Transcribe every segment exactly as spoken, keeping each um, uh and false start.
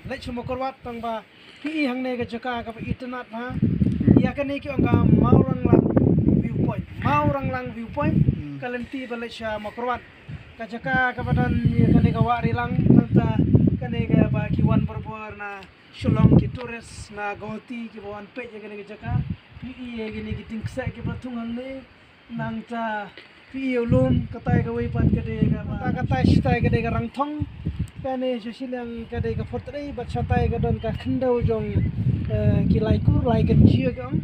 Leit sha Mawkyrwat tang ba phi i hangne ka jaka kaba itynnad ha. Ïa kane ki ong ka Mawranglang viewpoint. Mawranglang viewpoint. Ka lynti ba leit sha Mawkyrwat. Ka jaka kaba don ïa kane ka wah Rilang, nangta kane kaba ki wan borbor na Shillong ki tourist na Guwahati kiba wan peit ïa kane ka jaka. Phi i ïa kine ki dieng kseh kiba thung hangne. Nangta phi i u lum, katai kawei pat ka dei ka, katai shatai ka dei ka Rangthong. Kane sha shiliang ka dei ka Phyrthlai, bad shatai ka don ka khyndew jong, eh, ki Laikur, Laikynjia ki ong.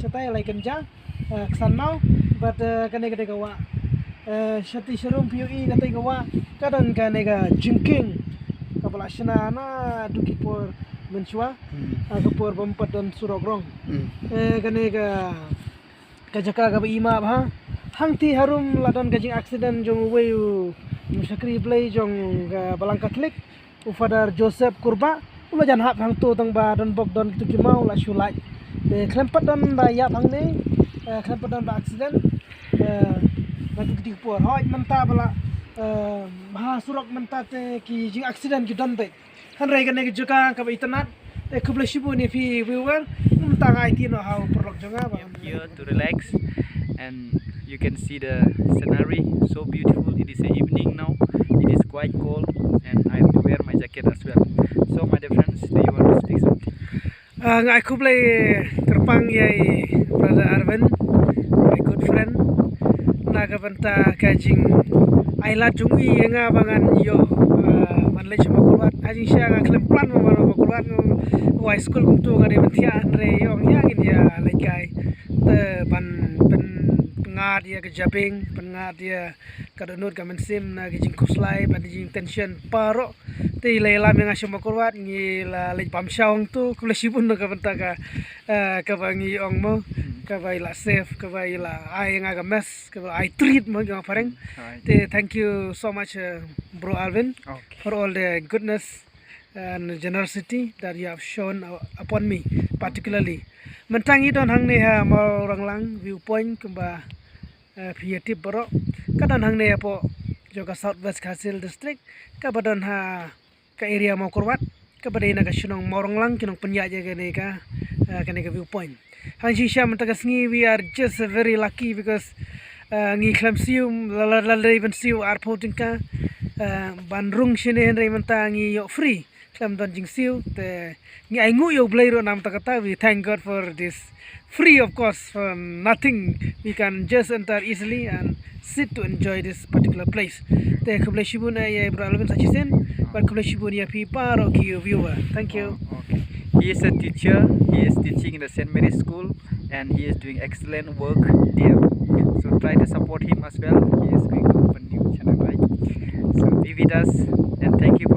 Shatai Laikynja, eh, Ksanmaw, bad, eh, kane ka dei ka wah. Eh, shati sharum phi i katai ka wah, ka don kane ka jingkieng kaba la shna naduh ki por mynshuwa. Ah, ka por bym pat don surok rong. Eh, kane ka ka jaka kaba i map ha. Hangti harum la don ka jing accident jong uwei u shakri Blei jong ka Balang Katholik, u Father Joseph Kurbah. U la jan hap hangto tang ba don bok don kitu ki maw, la shu lait. Te khlem pat don ba ïap hangne, eh, khlem pat don ba accident. Eh, ba tu kitu ki por. Hoi mynta ba la, eh, ha surok mynta te ki jing accident ki don beit. Hynrei kane ka jaka kaba itynnad. Te khublei shibun ïa phi viewer. Mynta nga aiti noh ha u paralok jong nga ba. Here to relax, and you can see the scenery, so beautiful. It is a evening now. It is quite cold, and I have to wear my jacket as well. So, my dear friends, do you want to speak something? Ah, nga ai khublei kyrpang ïa i brother Arvin, my good friend. Na ka bynta ka jingailad jong i ïa nga ba ngan ïoh, ah, ban leit sha Mawkyrwat. Ha jingshisha nga khlem plan ban wan Mawkyrwat, nga, high school kumto nga dei ban thiah, hynrei i ong ïa ngin ïa leit kai. Te ban pyn, pyngngad ïa ka jabieng, pyngngad ïa ka dohnud ka mynsiem na ka jingkhuslai bad ka jingtension baroh. Te i la ïalam ïa nga sha Mawkyrwat, ngi la leit bam shaw hangto. Khublei shibun na ka bynta ka, eh, kaba ngi ong mo, kaba i la serve, kaba i la ai ïa nga ka mess, kaba i la ai treat mo, ki ong phareng. Te thank you so much, eh, bro Alvin, for all the goodness and generosity that you have shown, uh, upon me particularly. Mynta ngi don hangne ha Mawranglang viewpoint kumba, eh, phi ïa tip baroh. Ka don hangne hapoh jong ka South West Khasi Hills District, kaba don ha ka area Mawkyrwat, kaba dei na ka shnong Mawranglang, ki nongpynïaid ïa kane ka, eh, kane ka viewpoint. Ha jingshisha mynta ka sngi we are just very lucky because, eh, ngi khlem siew, la, la, la dei ban siew arphew tyngka, eh, ban rung shane, hynrei mynta ngi ïoh free. Khlem don jingsiew, te ngi ainguh ïa U Blei ruh namar kata, we thank God for this. Free, of course, for nothing. We can just enter easily and sit to enjoy this particular place. Te khublei shibun, eh, ïa i bro Alvin sa shisien, bad khublei shibun ïa phi baroh ki viewer. Thank you. Oh, okay. He is a teacher. He is teaching in the Saint Mary's School, and he is doing excellent work there. So try to support him as well. He is going to open new channel, right? So be with us, and thank you